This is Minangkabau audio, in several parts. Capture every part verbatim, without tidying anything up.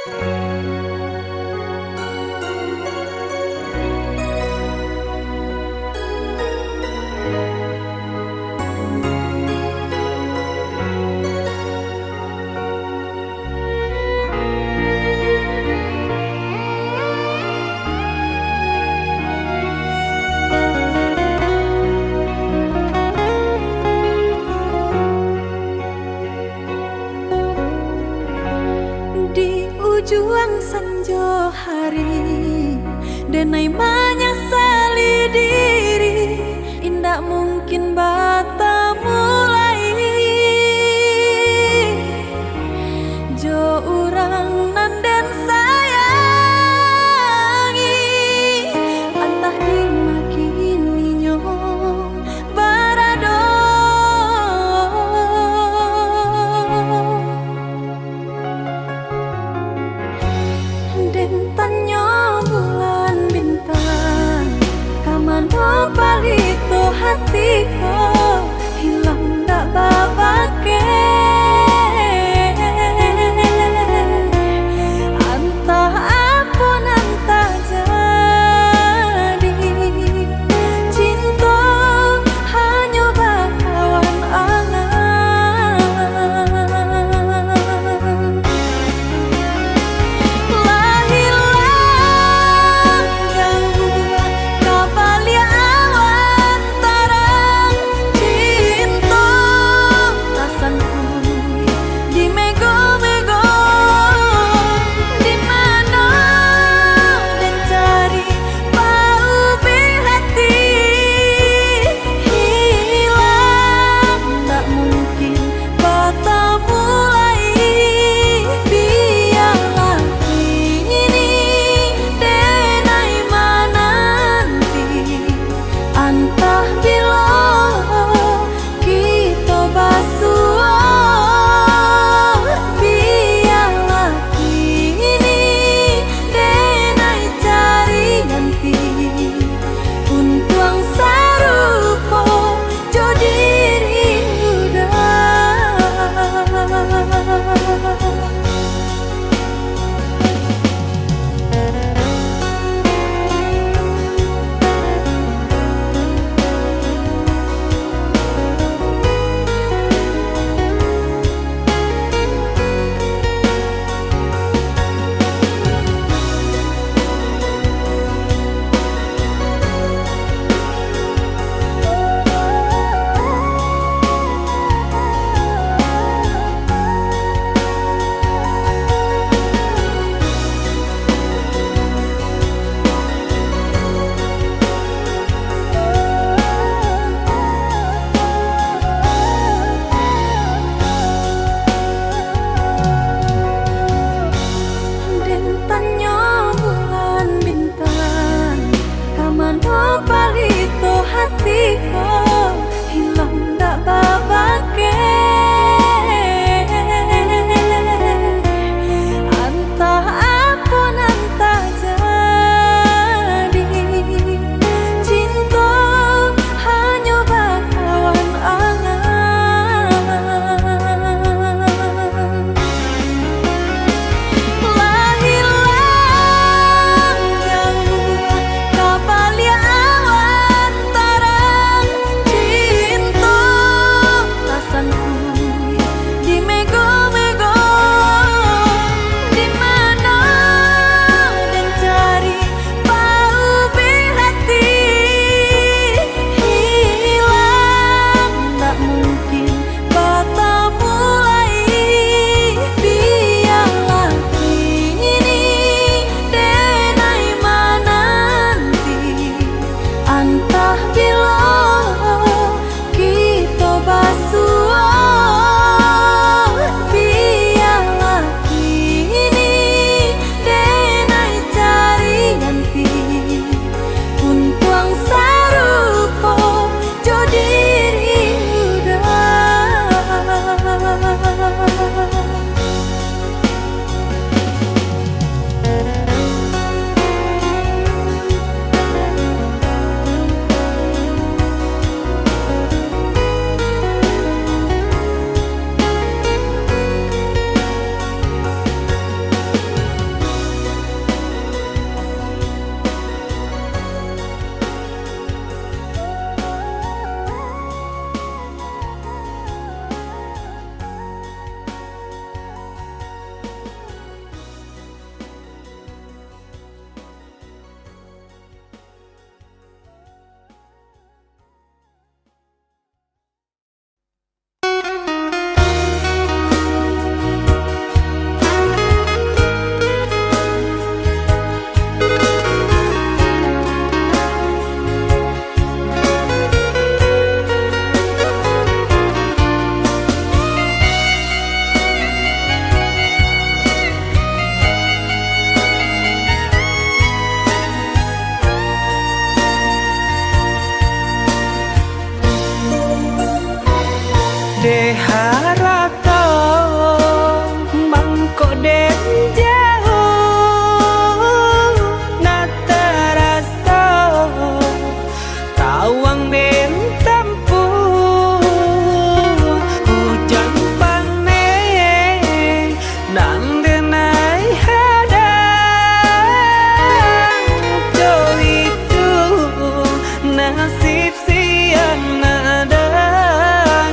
Di ujuang sanjo hari, denai manyasali diri, indak mungkin batamu lai jo urang nan den sayangi, antah di ma kini nyo barado. Den tanyo bulan bintang, ka mano palito hati ko, hilang dak babakeh. Antah apo nan tajadi, cinto hanyo bakawan angan. Lah ilang jauah ka baliak awan tarang, cinto rasa Dek harato mangko den jauah, nak taraso tawang den tampuah. Ujan paneh nan den ai hadang, jo itu nasib siang nak dagang.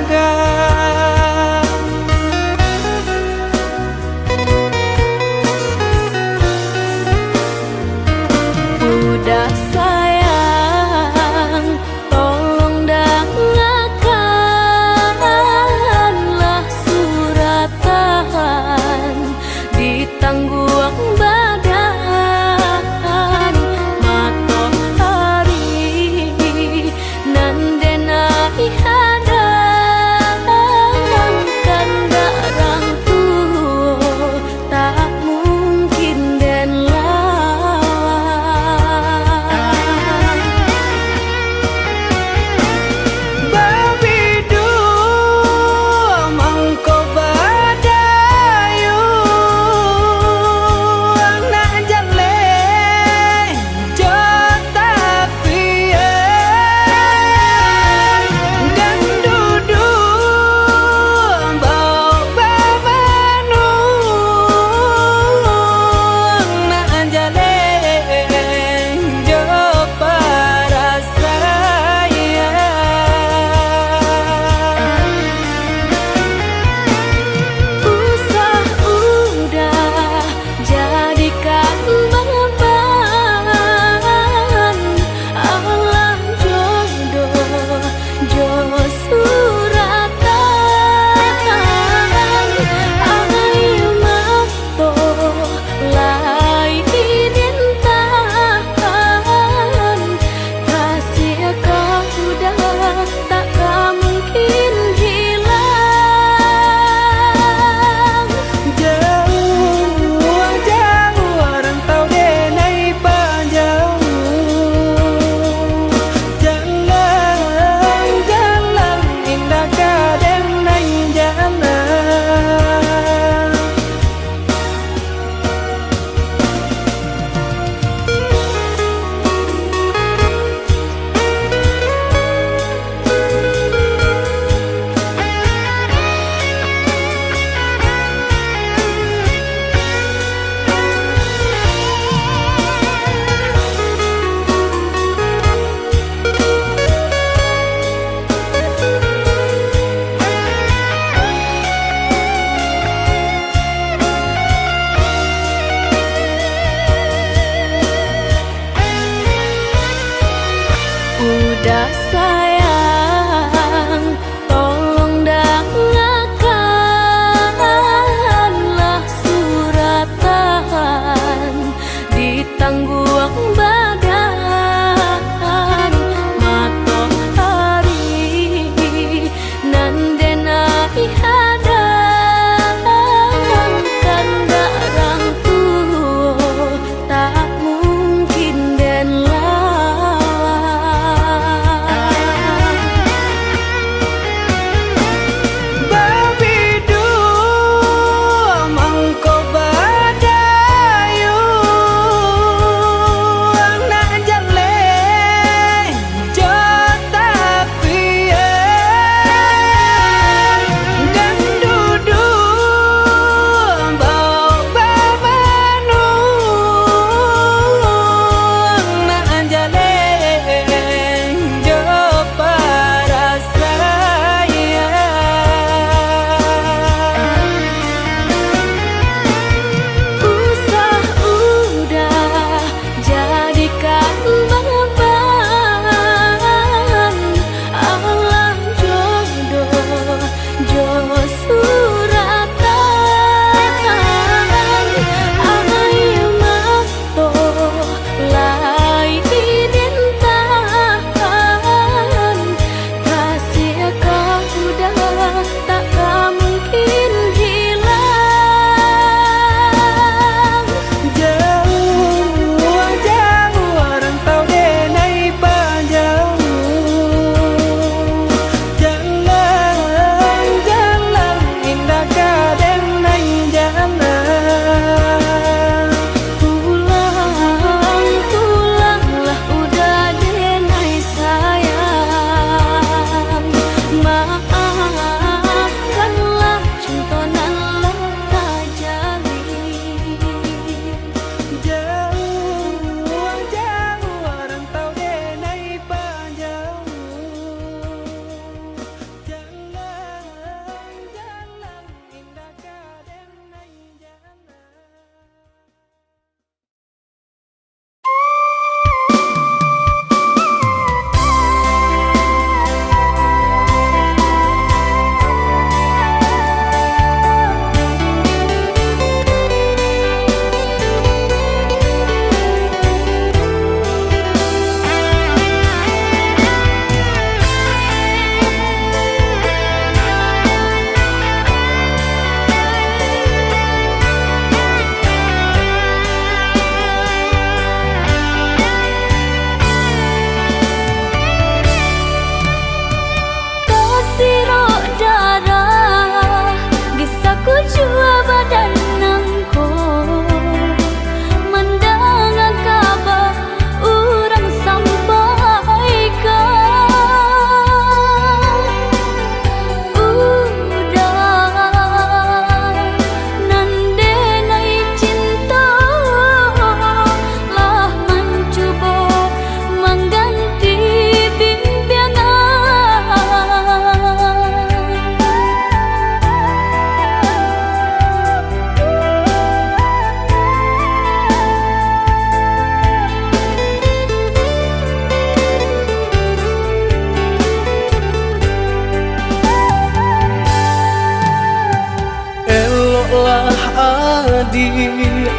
Adiak,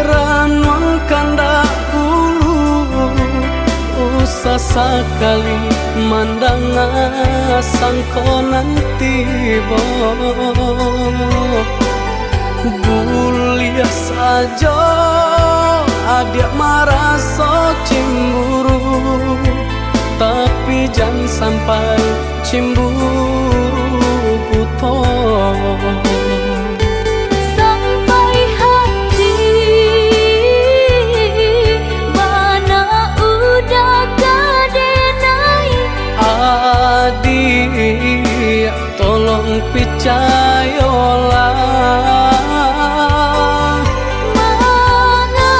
ranuang kandak ulu, usah sakali mandanga sangko nan tibo. Buliah sajo adiak maraso cimburu, tapi jan sampai cimburu buto. Sampai hati bana udah ka denai. Adiak, tolong picayolah. Manga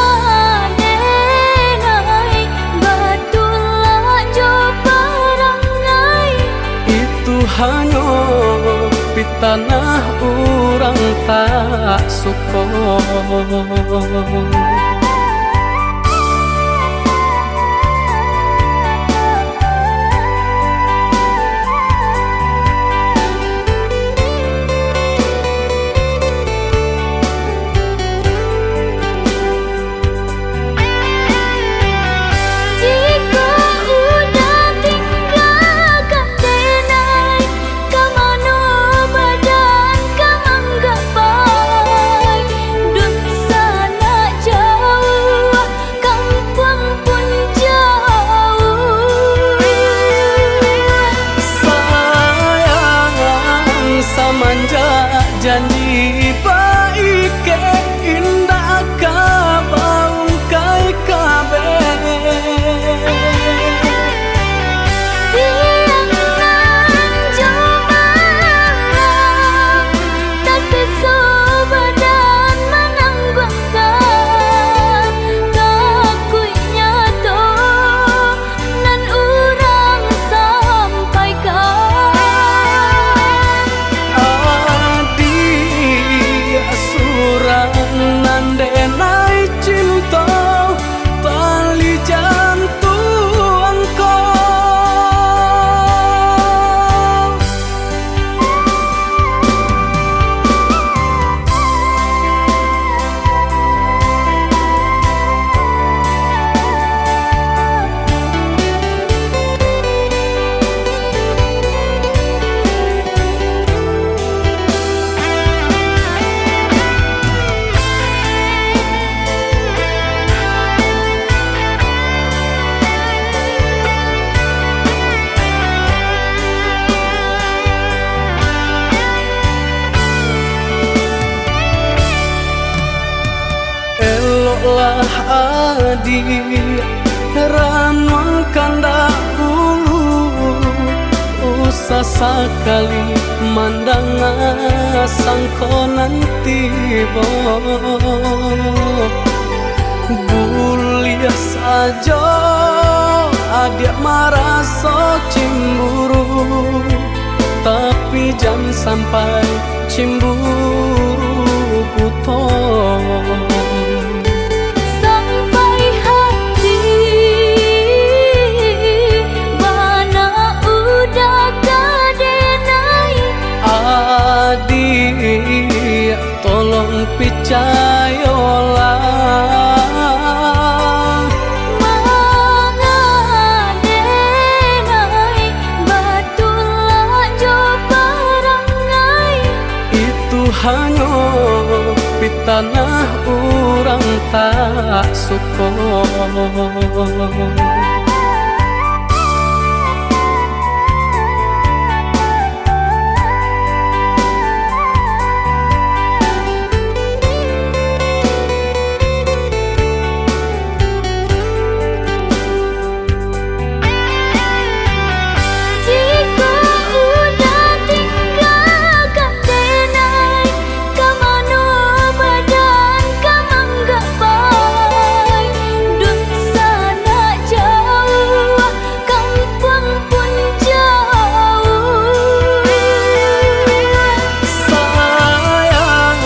denai batulak jo parangai. Itu hanyo pitanah urang tak suko. Jikok udah tinggakan denai, ka mano badan ka manggapai? Dunsanak jauah, kampuang pun jauah. Sayang, samanjak janji baikek, indak ka baungkai kabeh. Siang nan jo malam, tasiso badan manangguangkan, takuiknyo tu nan urang sampaikan. Adiak surang nan denai cinto, tali jantuang ko. Eloklah adiak, ranuang kandak ulu, usah sakali mandanga sangko nan tibo. Buliah sajo adiak maraso cimburu, tapi jan sampai cimburu buto. Sampai hati bana udah ka denai. Adiak, tolong picayolah. Manga denai batulak jo parangai. Itu hanyo pitanah urang tak suko. Jikok udah tinggakan denai, ka mano badan ka manggapai? Dunsanak jauah, kampuang pun jauah. Sayang,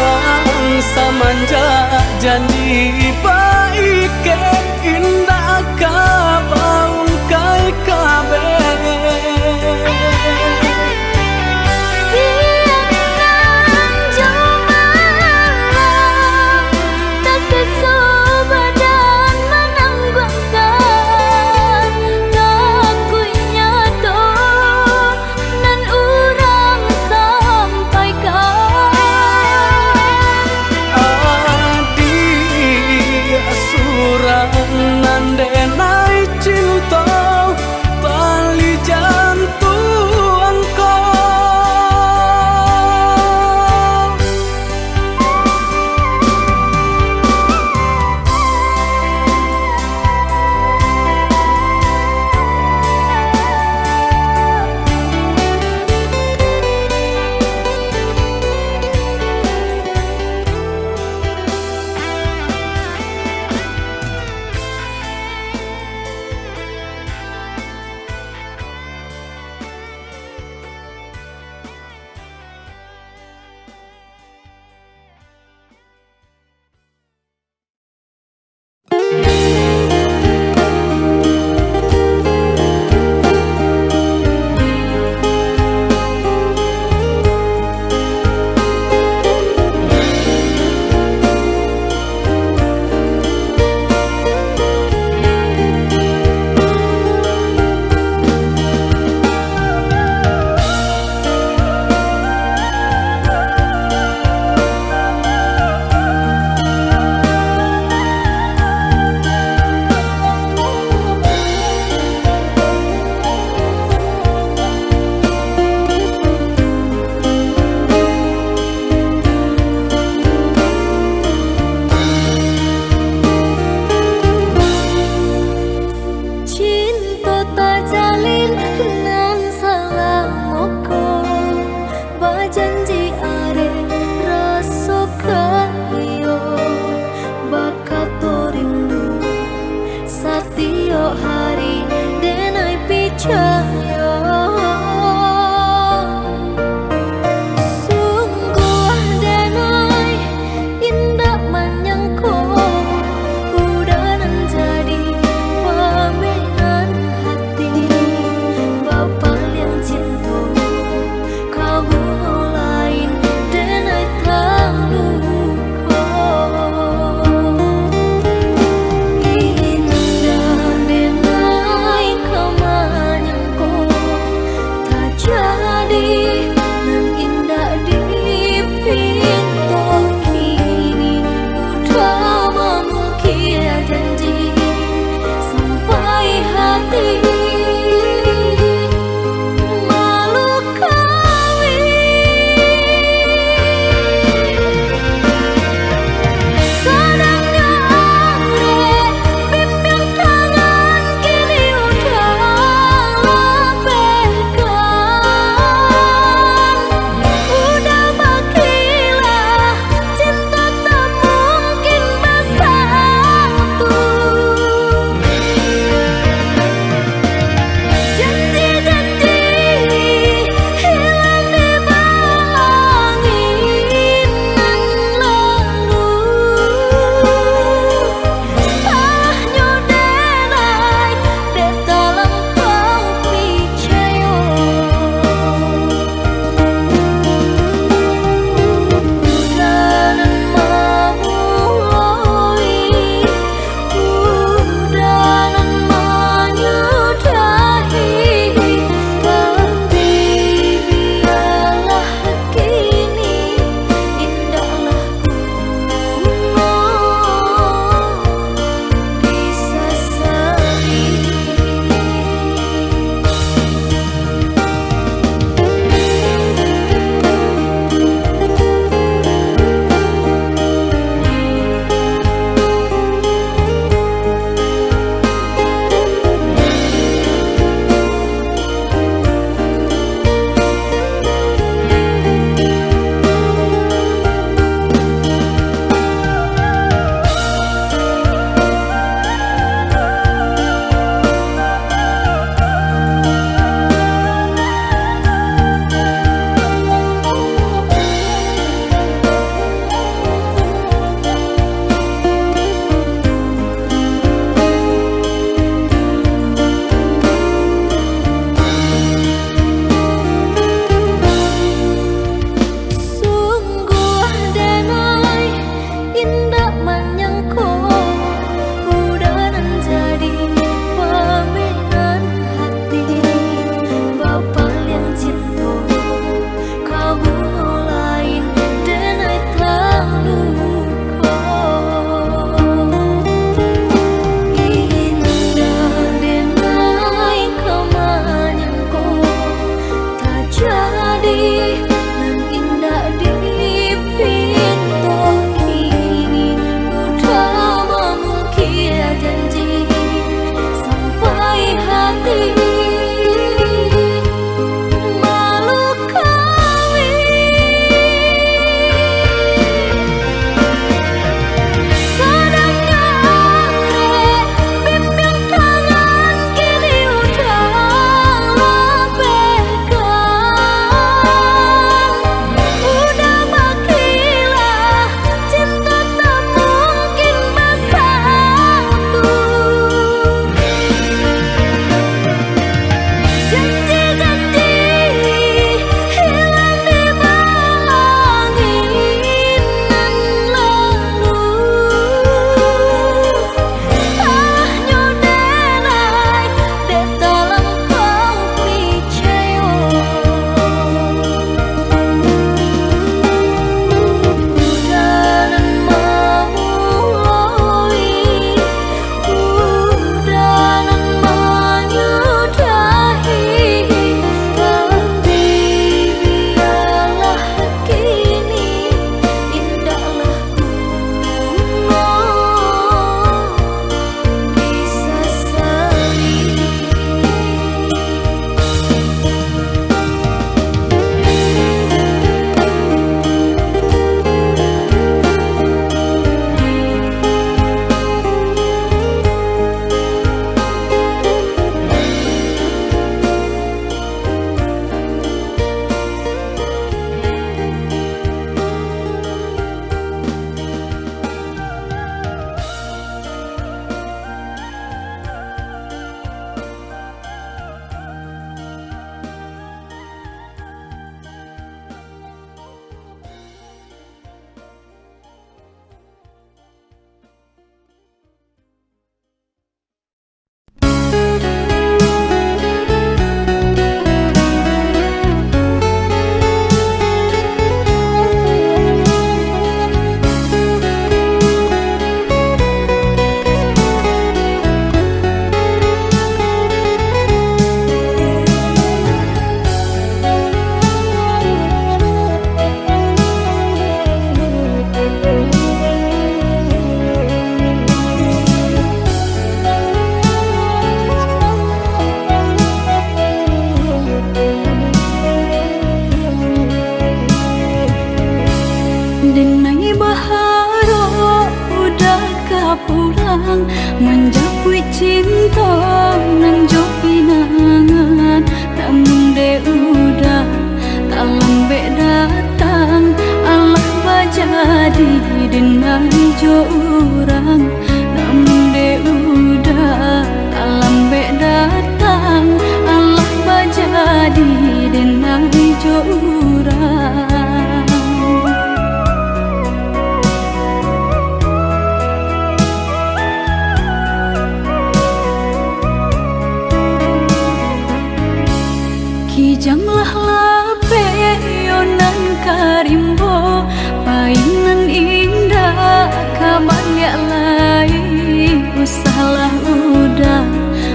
samanjak janji baikek, indak ka baungkai kabeh. Siang nan jo malam,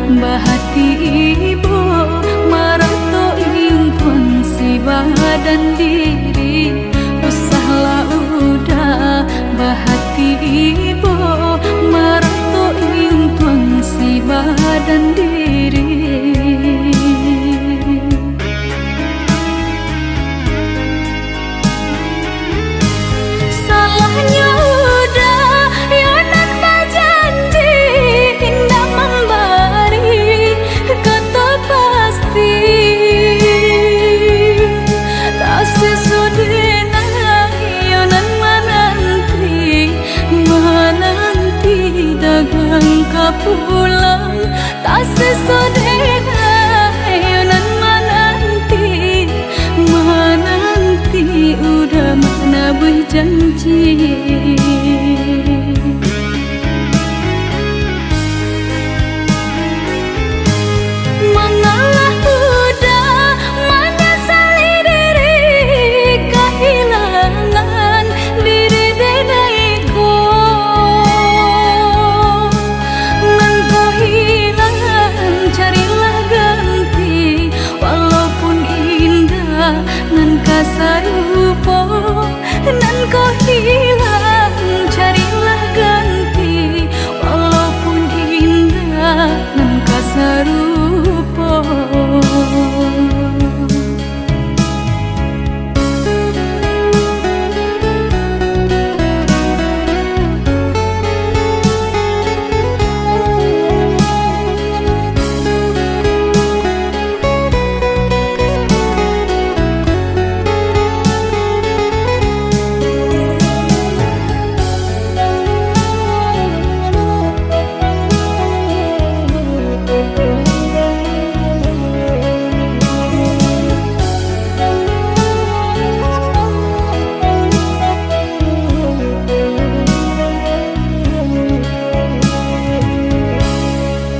Bahati ibo, marato intuang si badan diri. Usahlah uda, bahati ibo, marato intuang si badan diri. Salahnyo uda, yo nan bajanji indak mambari kato pasti. Tasesodena yo nan mananti, mananti dagang ka pulang. Tasesodena yo nan mananti, mananti uda manabuih janji. Mangalah uda manyasali diri kahilangan diri denai ko. Nan ko hilang, carilah ganti, walaupun indak nan ka sarupo. Nan ko hilang, carilah ganti, walaupun indak nan ka sarupo.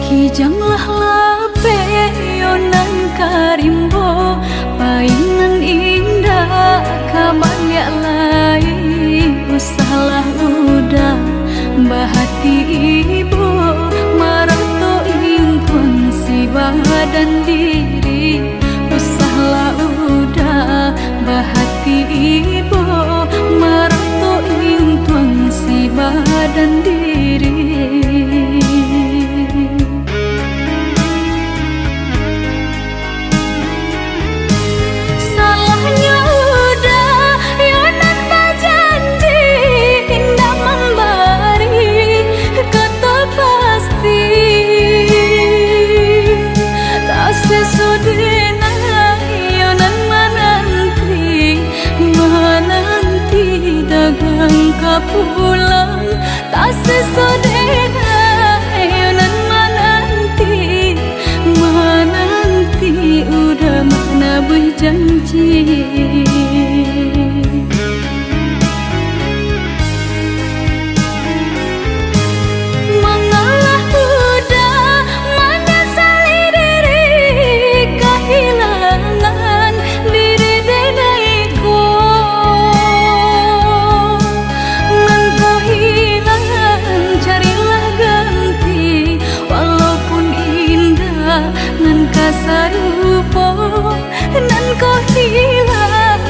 Kijanglah lapeh yo nan ka rimbo, painan indak ka baliak lai. Usahlah uda, bahati ibo, marato intuang si badan diri. Usahlah uda, bahati ibo, marato intuang si badan diri. Salahnyo uda, yo nan bajanji indak mambari kato pasti. Tasesodena yo nan mananti, mananti dagang ka pulang. Tasesodena yo nan mananti, mananti uda manabuih janji. Mangalah uda manyasali diri kahilangan diri denai ko. Nan ko hilang, carilah ganti, walaupun indak nan ka sarupo. Nan ko hilang,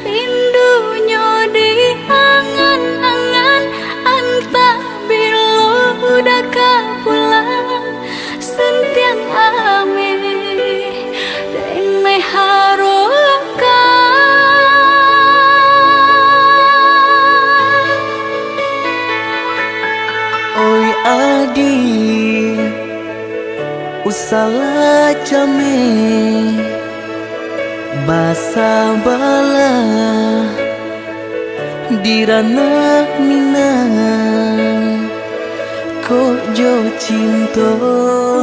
Rindu nyo di angan-angan, antah bilo uda ka pulang. Santiang ameh denai harokan. Oi adi, usahlah cameh, basabalah di ranah Minang. Kok jo cinto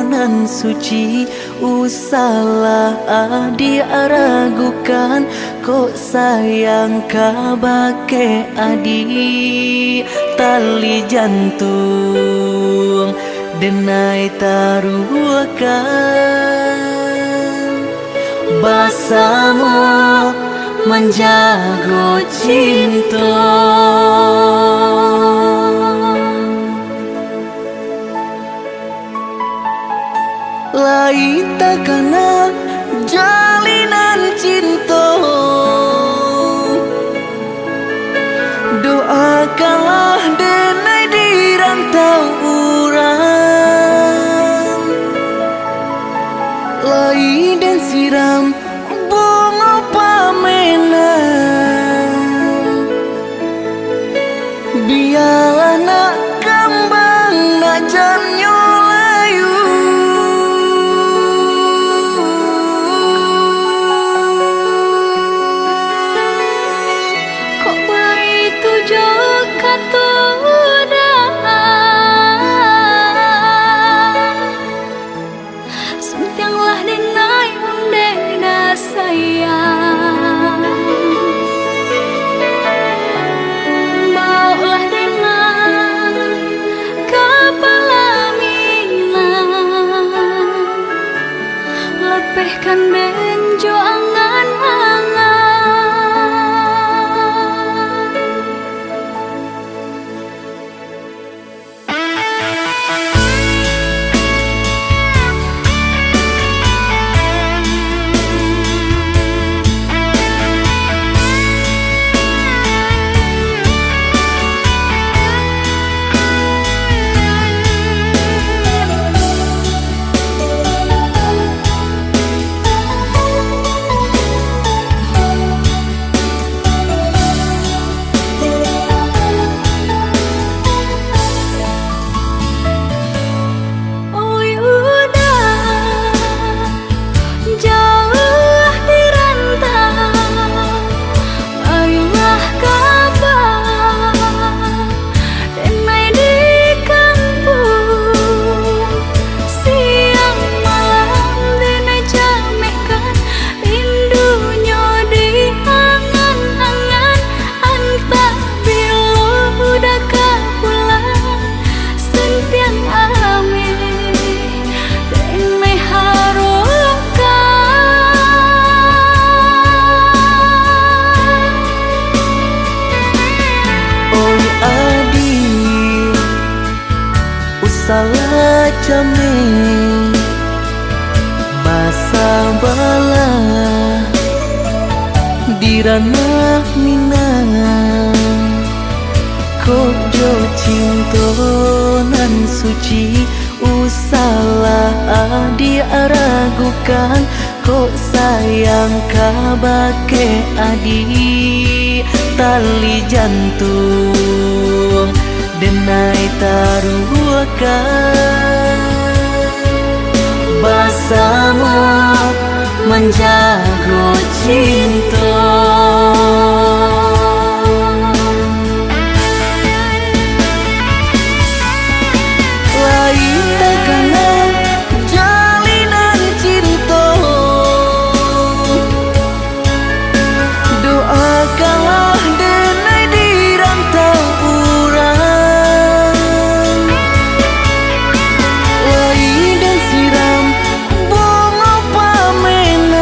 nan suci, usahlah adik ragukan. Kok sayang kabake adik, tali jantuang denai taruahkan. Basamo manjago cinto. Lai takana jalinan cinto, doakanlah denai di rantau urang. Lai den siram bungo pamenang. Bialah nak kambang, nak jannyo layu. Kok baitu jo kato uda. Santianglah denai, undeh da sayang. Baoklah denai ka palaminang. Lapehkan den jo angan-angan. Oi uda, jauah di rantau, marilah kaba denai di kampuang. Siang malam denai camehkan, rindu nyo di angan-angan, antah bilo uda ka pulang. Santiang ameh denai harokan. Oi adi, usahlah cameh, basabalah di ranah Minang. Kok jo cinto nan suci, usahlah adik ragukan. Kok sayang kabake adik, tali jantuang denai taruahkan. Basamo manjago cinto. Lai takana jalinan cinto, doakanlah denai di rantau urang. Lai den siram bungo pamenang.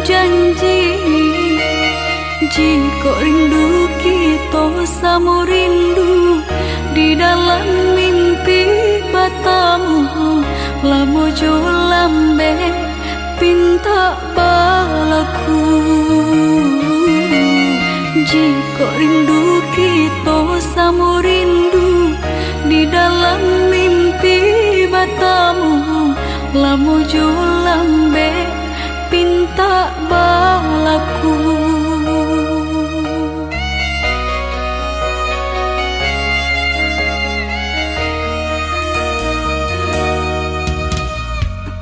janji. Jikok rindu kito samo rindu, di dalam mimpi batamu, lamo jo lambek pintak balaku. Jikok rindu kito samo rindu, di dalam mimpi batamu, lamo jo lambek pintak balaku.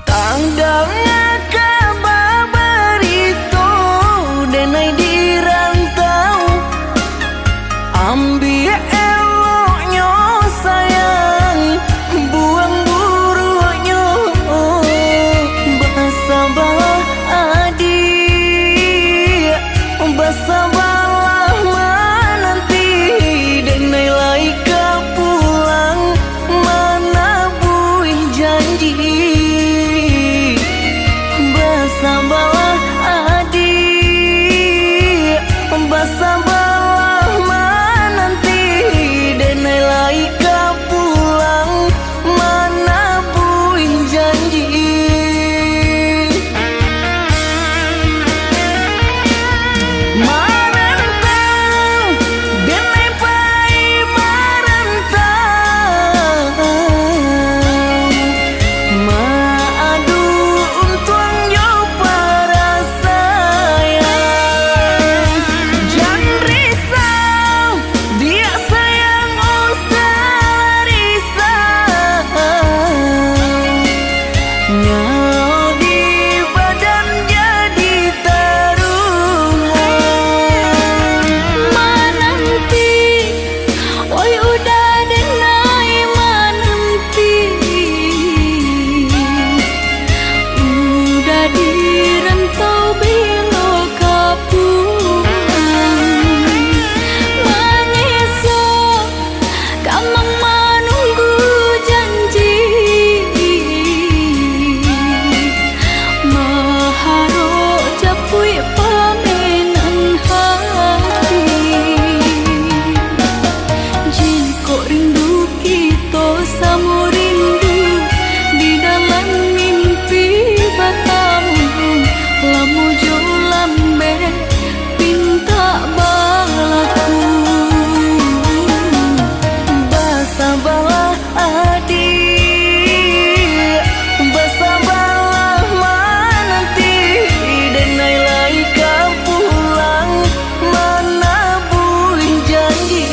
Tandang kaba barito, denai di rantau. Ambiak eloknyo sayang, buang buruaknyo. Basabalah adiak, basabalah mananti, denai lai ka pulang manabuih janji. Basabalah adiak, basabalah mananti, denai lai ka pulang manabuih janji. Marantau, denai pai marantau, maadu untuang jo parasaian. Jan risau, diak sayang, usah risau. Nyawa di badan jadi taruhan. Mananti, oi uda denai mananti. Uda di rantau bilo ka pulang. Manyeso, kamang manunggu janji. Maharok japuik pamenan hati. Jikok rindu kito samo rindu, di dalam mimpi batamu, lamo jo lambek pintak balaku. Basabalah adiak, basabalah mananti, denai lai ka pulang manabuih janji.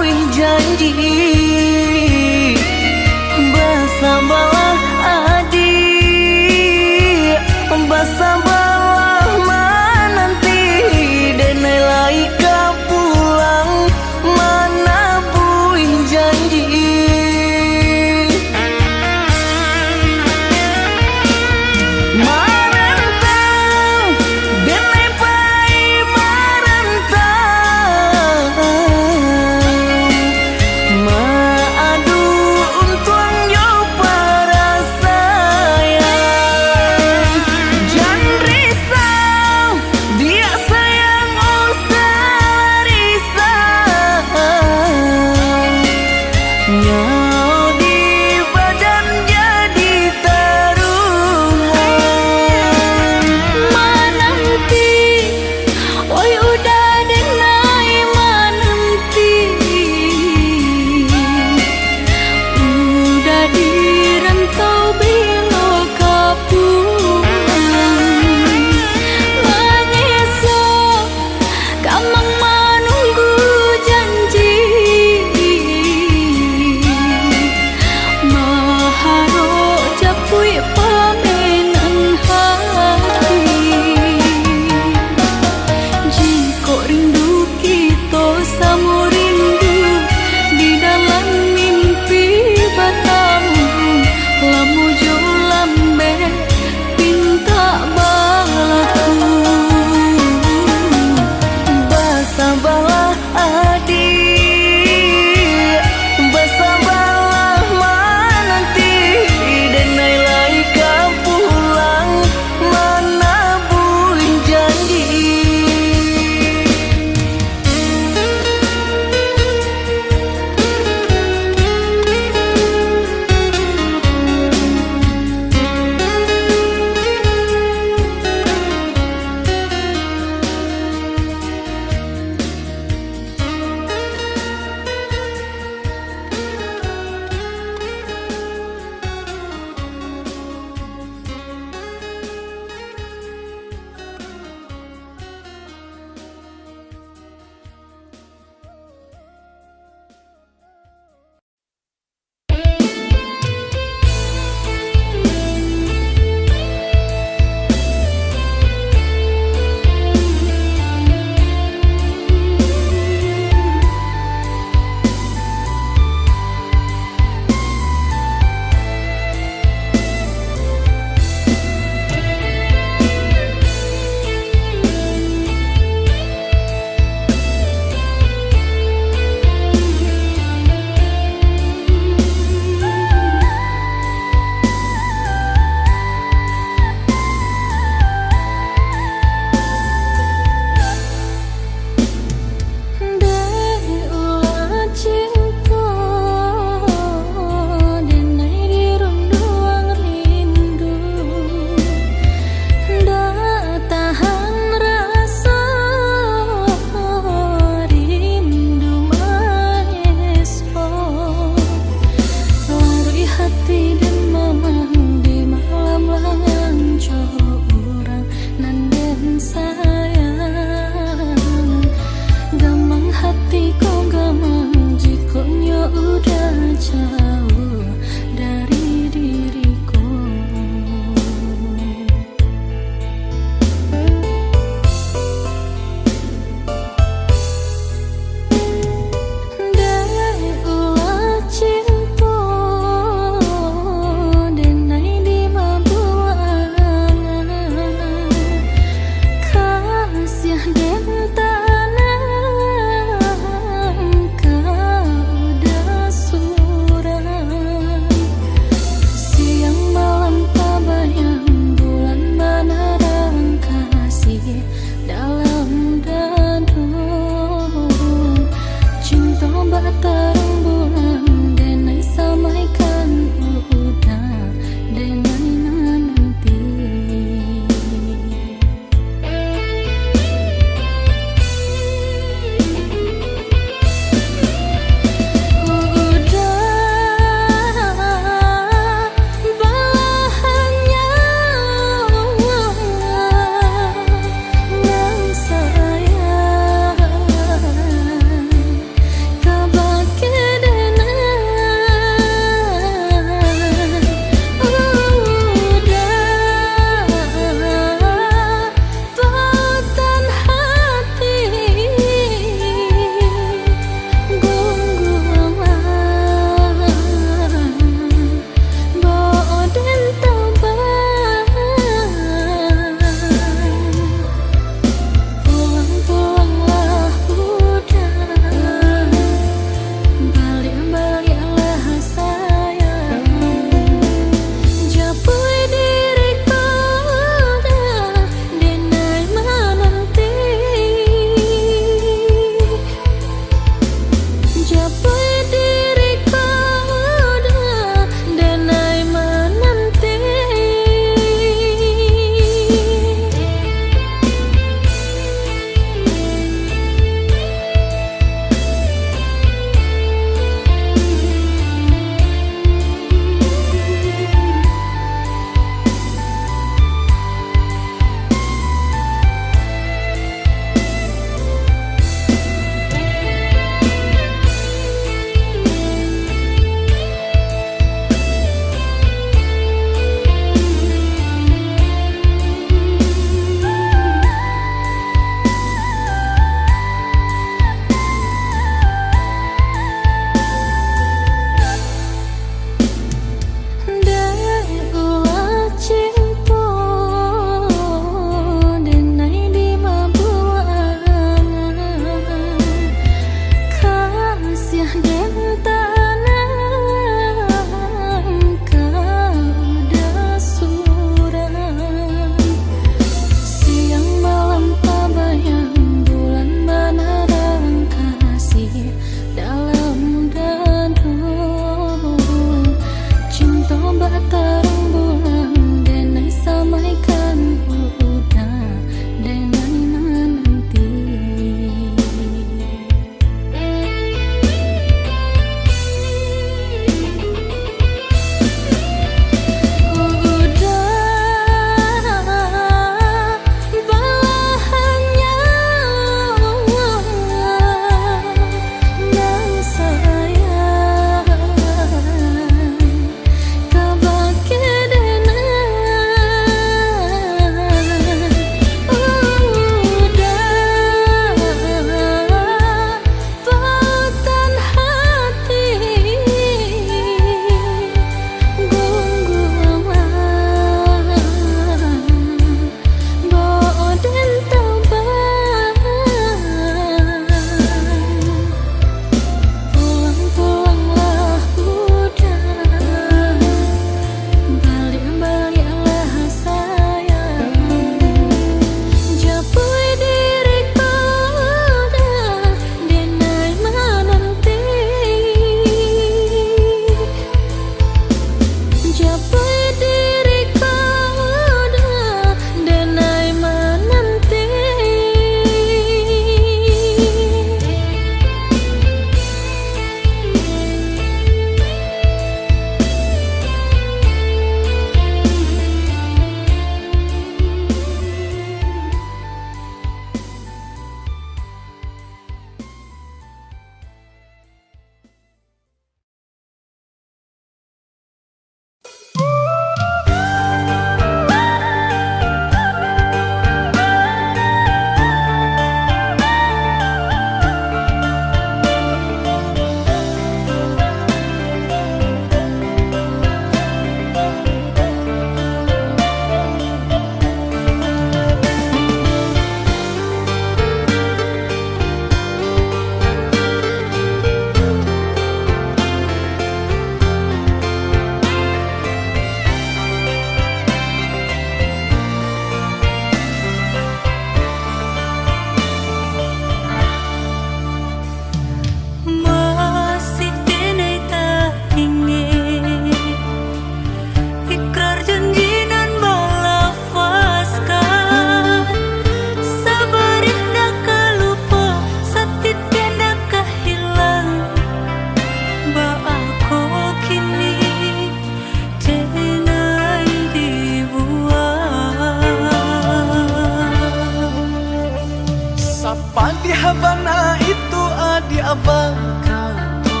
Bana itu adiak bakato,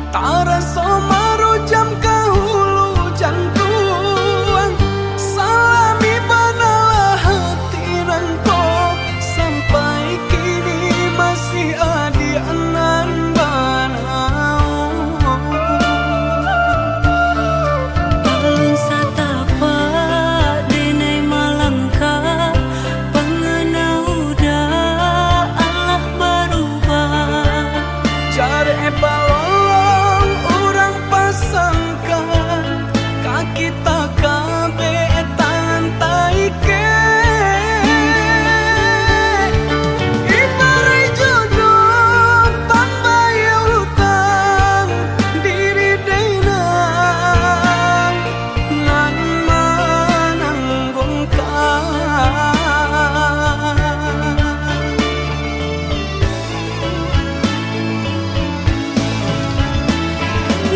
taraso marujam ka hulu jantuang. Salami banalah hati nangko, sampai kini masih adiak nan bana. Alun satapak denai malangkah, pangana udah alah barubah. Jarek balolong urang pasangkan, ka kita kabek tangan taikek. Ibarat jodoh pambayia utang, diri denai nan mananggungkan.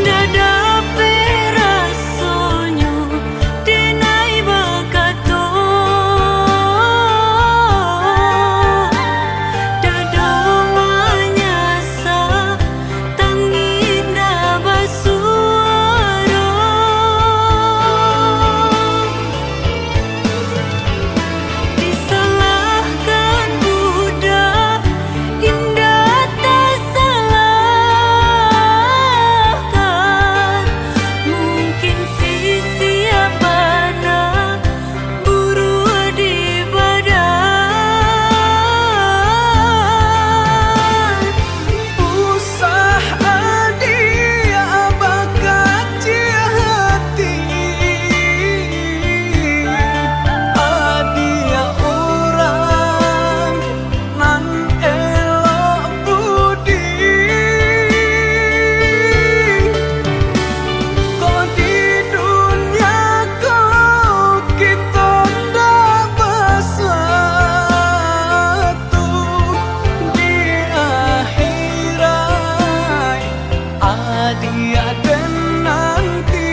Ndak dapek rasonyo denai bakato, dado manyasa, tangih ndak basuaro. Disalahkan budak, indak tasalahkan. Mungkin sisiah bana buruak di badan. Usah adiak bakaciak hati, adiak urang nan elok budi. Ko di dunia ko kito ndak basatu, di akhirat adiak den nanti.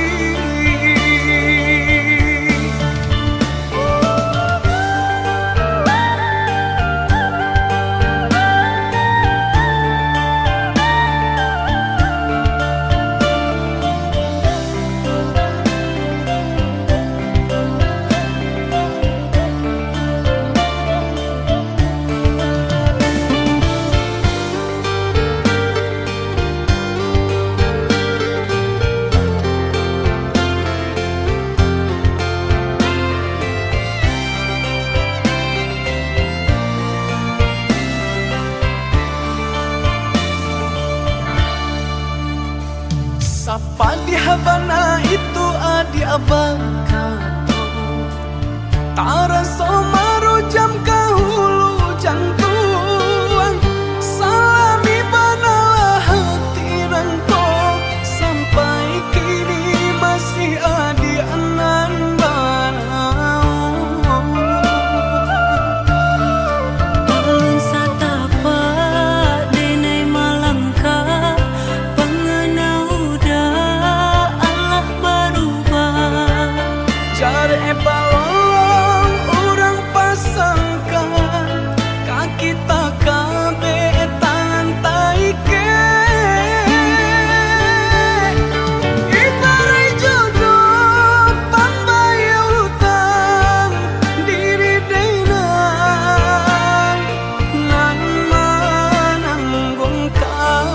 Sapadiah bana itu adiak bakato, taraso marujam ka hulu jantuang. Salami banalah hati nangko, sampai kini masih adiak nan bana. Alun satapak denai malangkah, pangana udah alah barubah. Jarek balolong urang pasangkan, ka kita kabek tangan taikek. Ibarat jodoh pambayia utang, diri denai nan mananggungkan.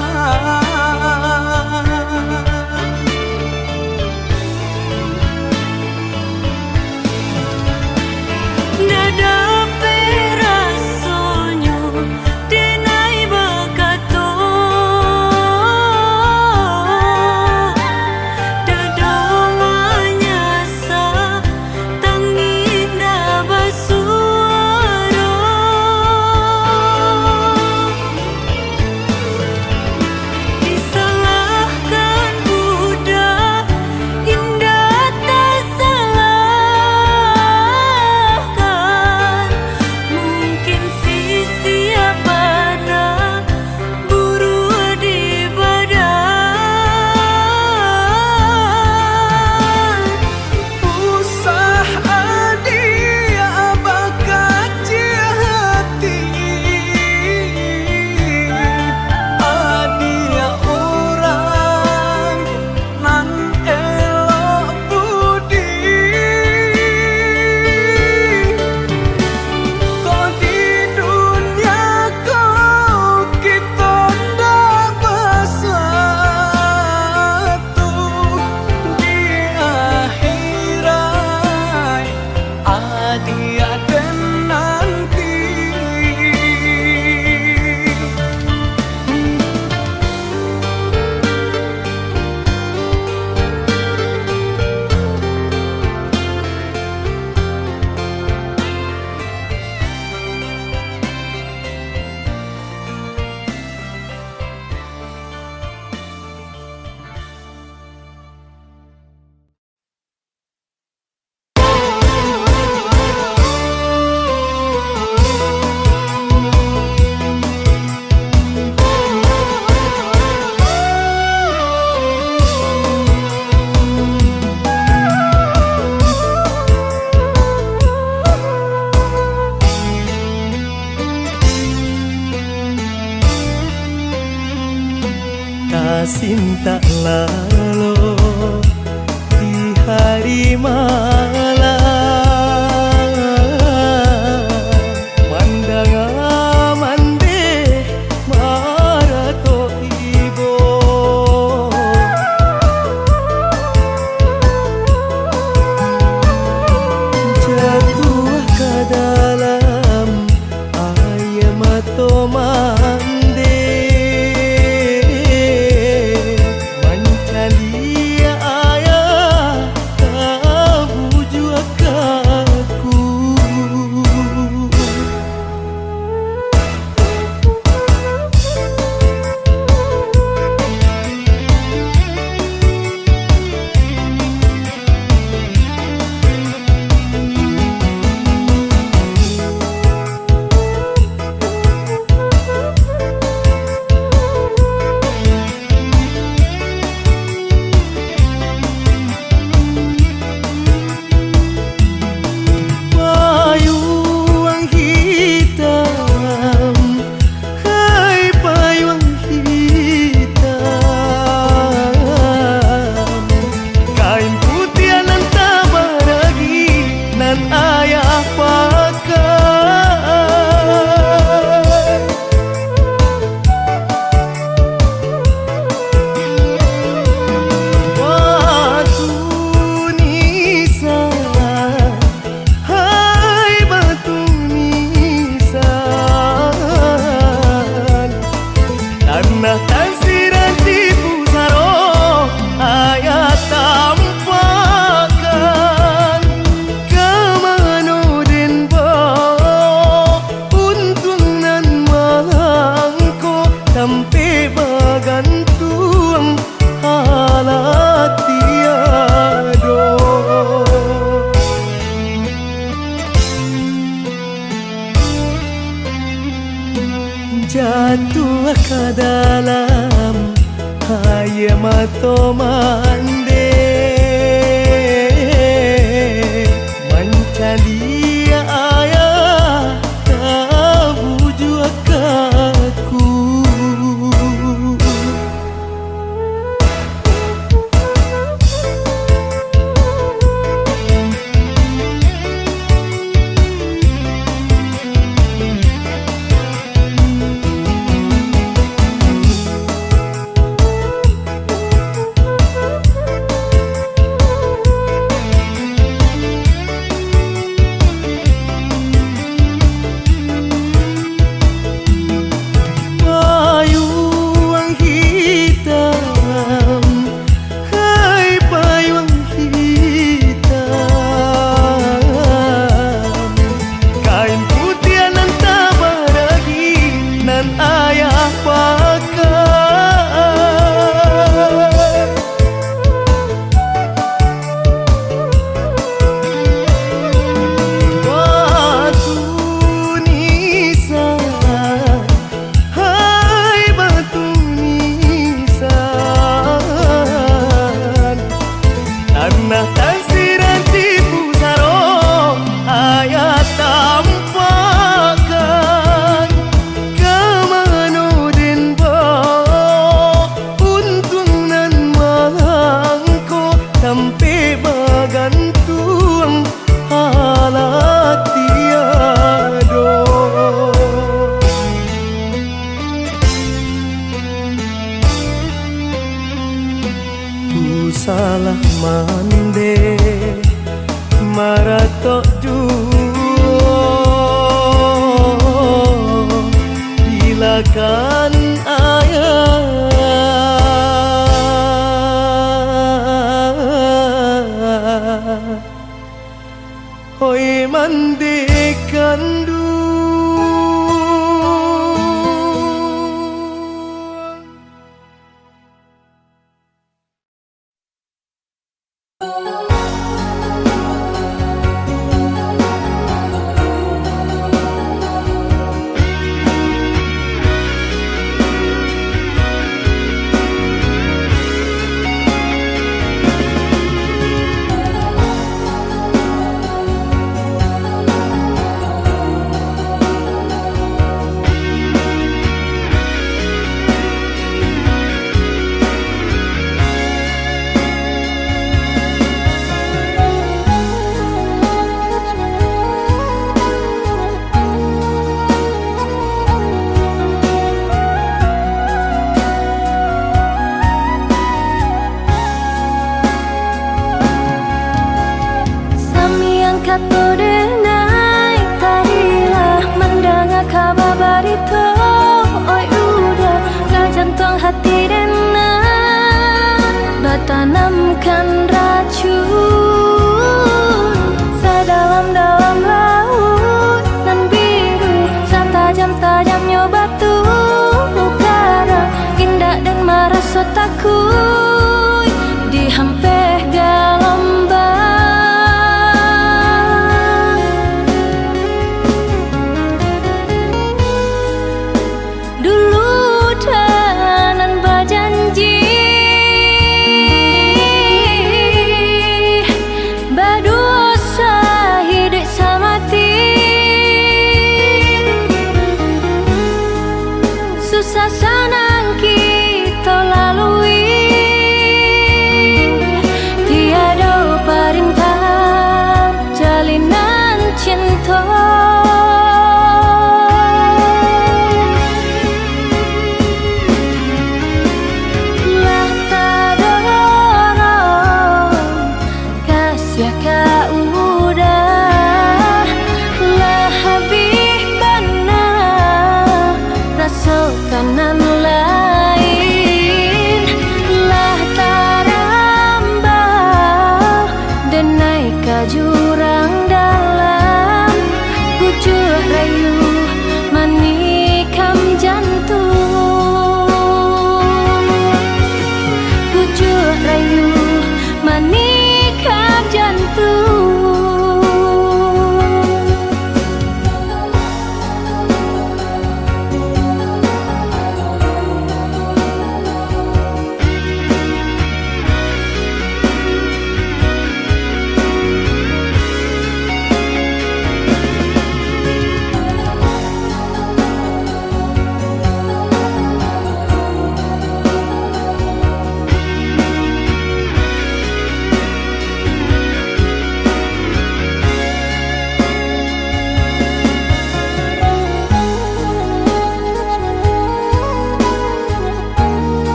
Ndak dapek rasonyo denai Sintak lalo di hari malam, mandanga mandeh maratok ibo. Jatuah ka dalam aia mato mandeh, mancaliak aia tabujuak aku. Payuang hitam, hai payuang hitam, kain putiah nan tabaragi nan ayah pakai. Batu nisan, hai batu nisan, tanah tasirah di pusaro ayah tampakkan. Ka mano den bao untuang nan malangko, tampek bagantuang alah tiado. Jatuah ka dalam aia mato mandeh, mancaliak aia tabujuak aku. Payuang hitam, hai payuang hitam, kain putiah nan tabaragi nan ayah pakai. Batu nisan, hai batu nisan, tanah tasirah di pusaro ayah tampakkan. Ka mano den bao untuang nan malangko, tampek bagantuang alah tiado. Ku salah mandeh maratok juo, bilakan ayah. Hoi mandeh kanduang. Oi uda, ka jantuang hati den nan batanamkan racun. Sadalam-dalam lauik nan biru, satajam-tajamnyo batu karang, indak den maraso takuik dihampeh galombang. Dulu den nan bajanji,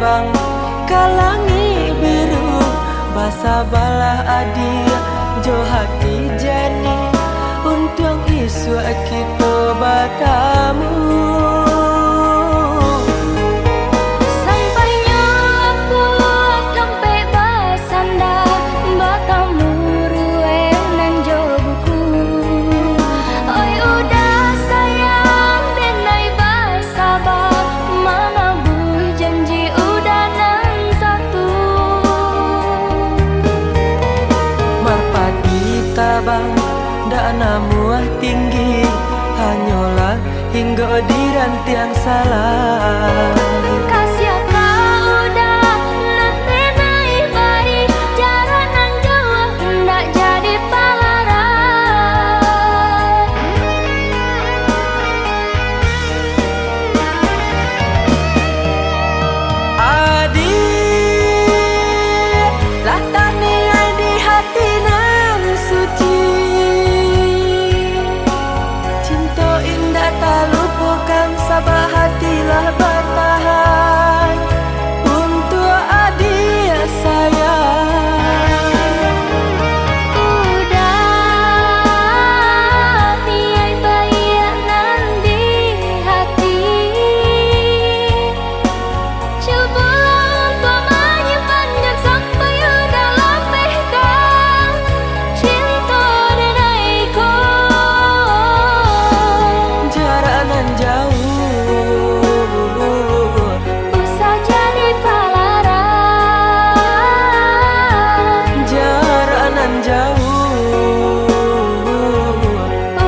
Bang, ka langik biru, basabalah adiak jo hati janiah, untuang isuak kito batamu. Sampainyo ambo kampek basanda, batamu ruweh nan jo buku. Oi uda sayang, denai ba- saba, manabuih janji uda nan satu. Marpati tabang, dak namuah tinggi, hanyolah hinggo di rantiang salah. Kasiah ka uda nan denai bari, jarak nan jauah indak jadi palaran. Adiak, lah taniai di hati nan suci. Cinto indak talupokan, sabab hati lah batahan untuak adiak sayang. Uda, niaik baiak nan di hati. Cubolah untuak manyimpan, jan sampai uda lapehkan cinto denai ko. Jarak nan jauah, usah jadi palaran. Jarak nan jauah,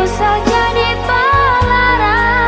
usah jadi palaran.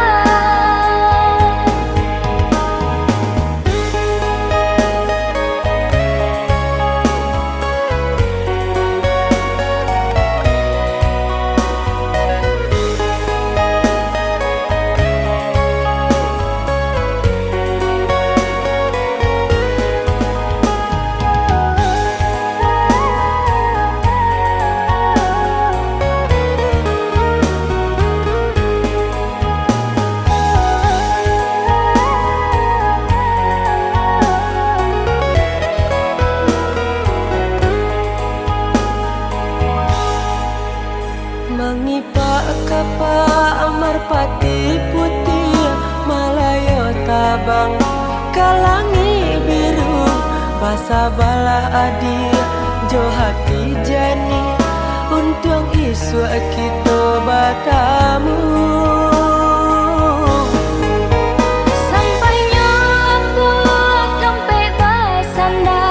Mangipak kapak marpati putiah, malayo tabang ka langik biru, basabalah adiak jo hati janiah, untuang isuak kito batamu. Sampainyo ambo kampek basanda,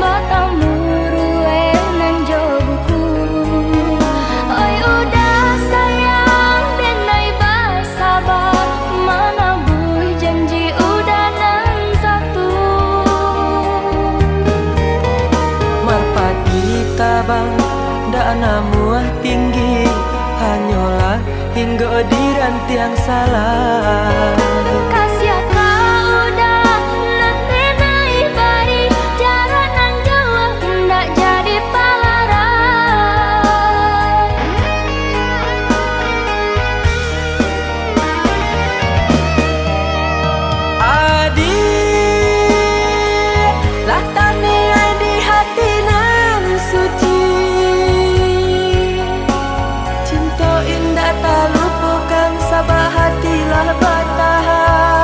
batamu ruweh nan jo buku. Oi uda sayang, denai basaba, manabuih janji uda nan satu. Marpati tabang, dak namuah tinggi, hanyolah hinggo di rantiang salah. Kasiah ka uda nan denai bari, jarak nan jauah indak jadi palaran. Adiak, lah taniai di hati nan suci. Cinto indak talupokan, sabab hati lah batahan.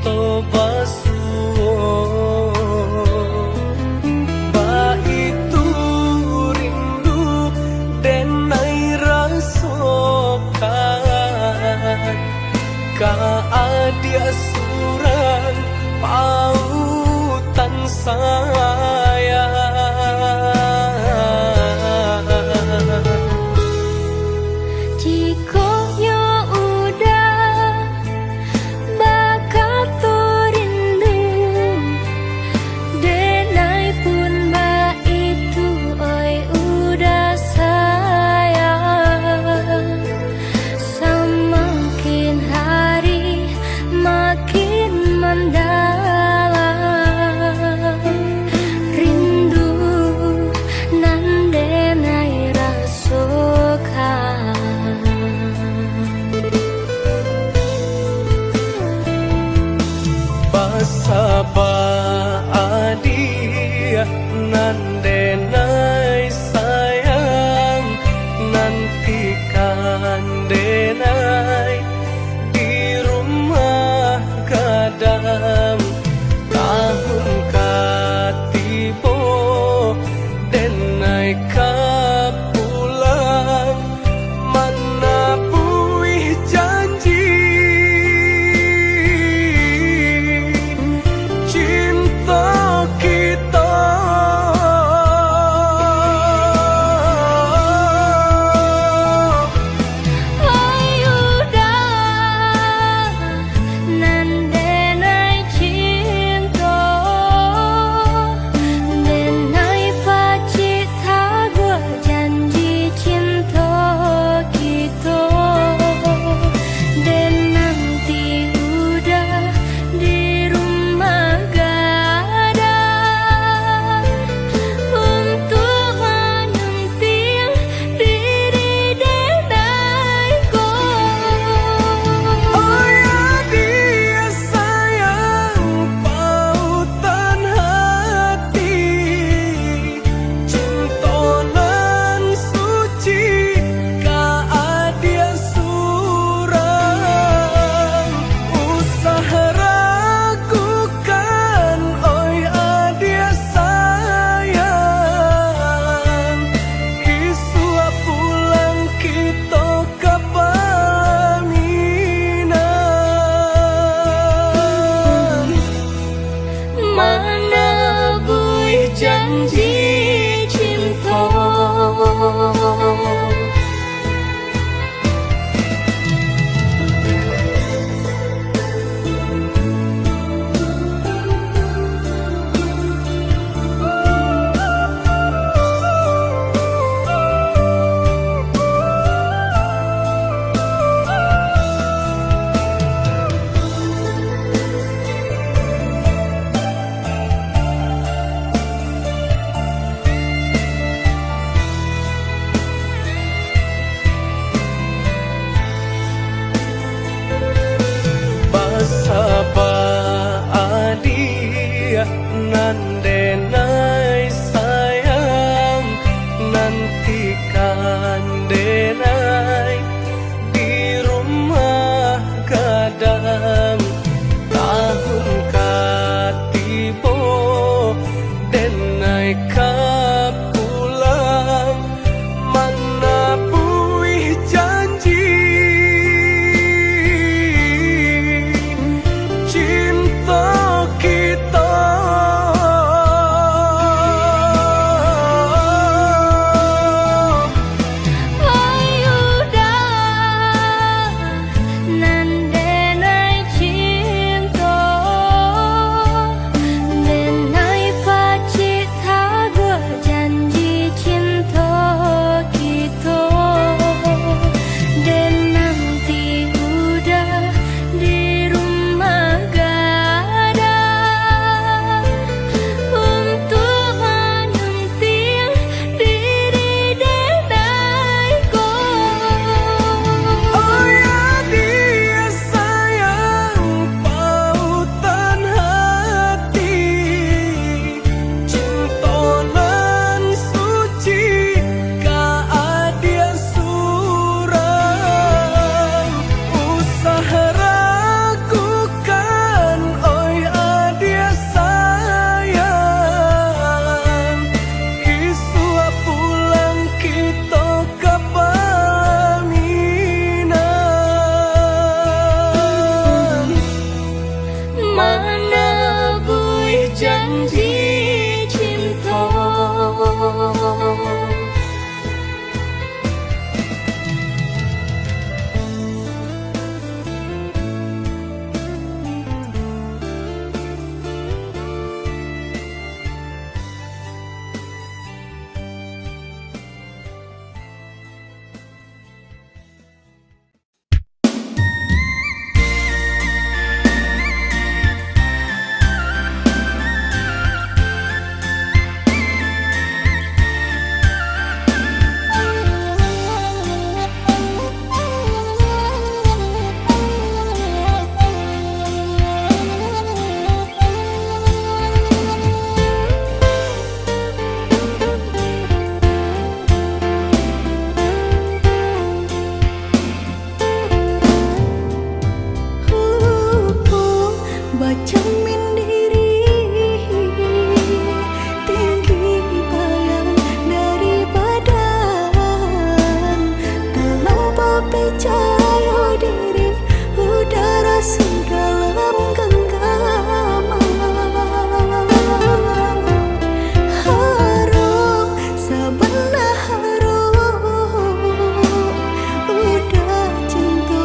Toba suo, baitu rindu denai rasokan, ka adiak surang pautan sayang. Jikok nyo udah bakato rindu, denai pun baitu, oi udah sayang. Samakin hari makin mandalam, rindu nan denai rasokan. Basaba adiak nan denai sayang, nantikan denai di rumah gadang. Tahun ka tibo, denai ka pulang manabuih janji cinto kito. Ai udah, nan denai cinto, denai pacik taguah janji cinto kito. Den nanti udah di rumah gadang, untuak manyuntiang diri denai ko. Oi adiak sayang, pautan hati, cinto nan suci ka adiak surang. Usah ragukan, oi adiak sayang, isuak pulang kito ka palaminan manabuih janji cinto. janji cinto. Bacamin diri, tinggi bayang dari badan, talampau picayo diri, udara su dalam ganggaman. Harok, sabana harok, udah cinto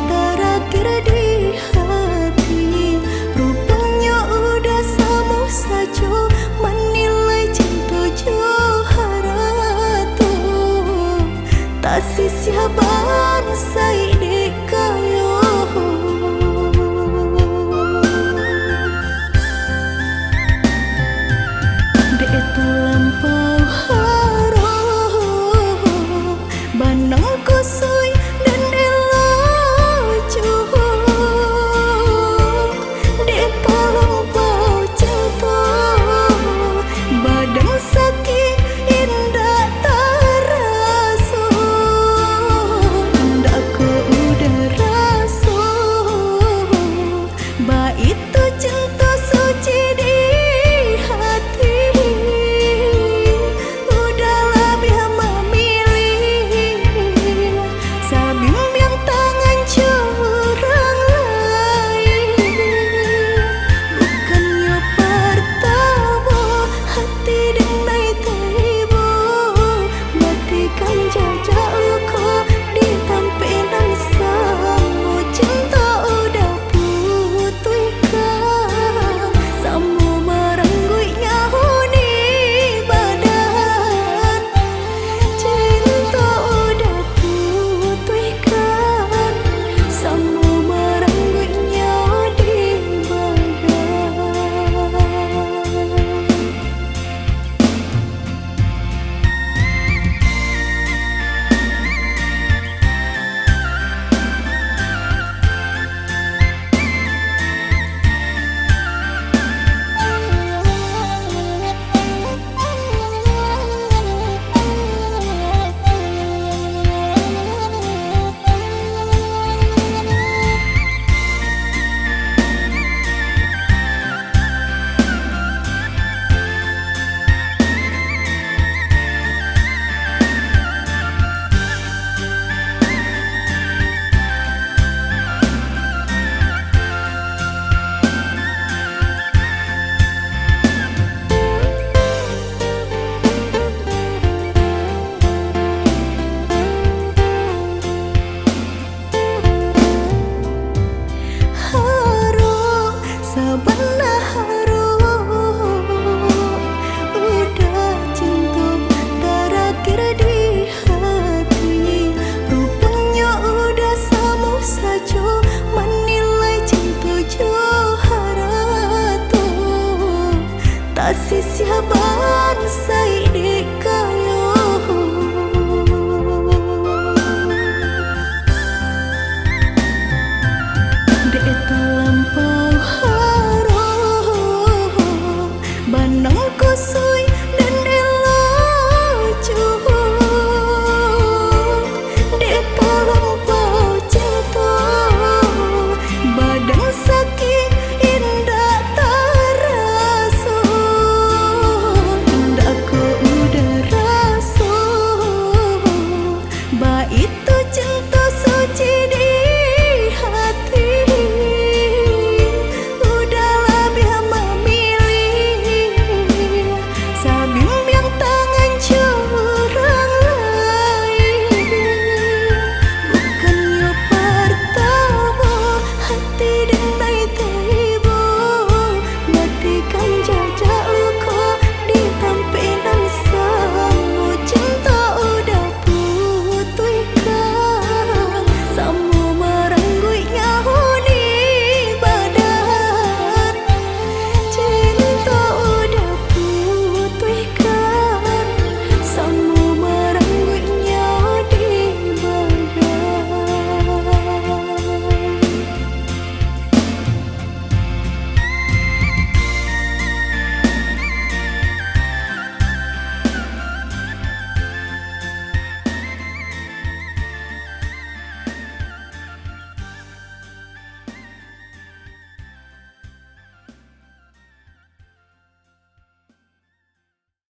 tarakhir di hati. Ruponyo udah samo sajo manilai cinto jo harato. Tasisiah bansaik dek kayo. Dek talampau harok, banang kusuik dan elok juo. Dek talampau cinto, badan sakik indak taraso. Indak ko udah raso, baitu cinto suci di hati. Udah labiah mamilih, sabimbiang tangan jo urang lain. Bukannyo partamo hati den lai taibo, matikan jajak luko di tampek nan samo. Cinto udah putuihkan, samo marangguik nyawo di badan. Cinto udah putuihkan, samo marangguik nyawo di badan. Harok, sabana harok, udah cinto tarakhir di hati. Ruponyo udah samo sajo manilai cinto jo harato. Tasisiah bansaik di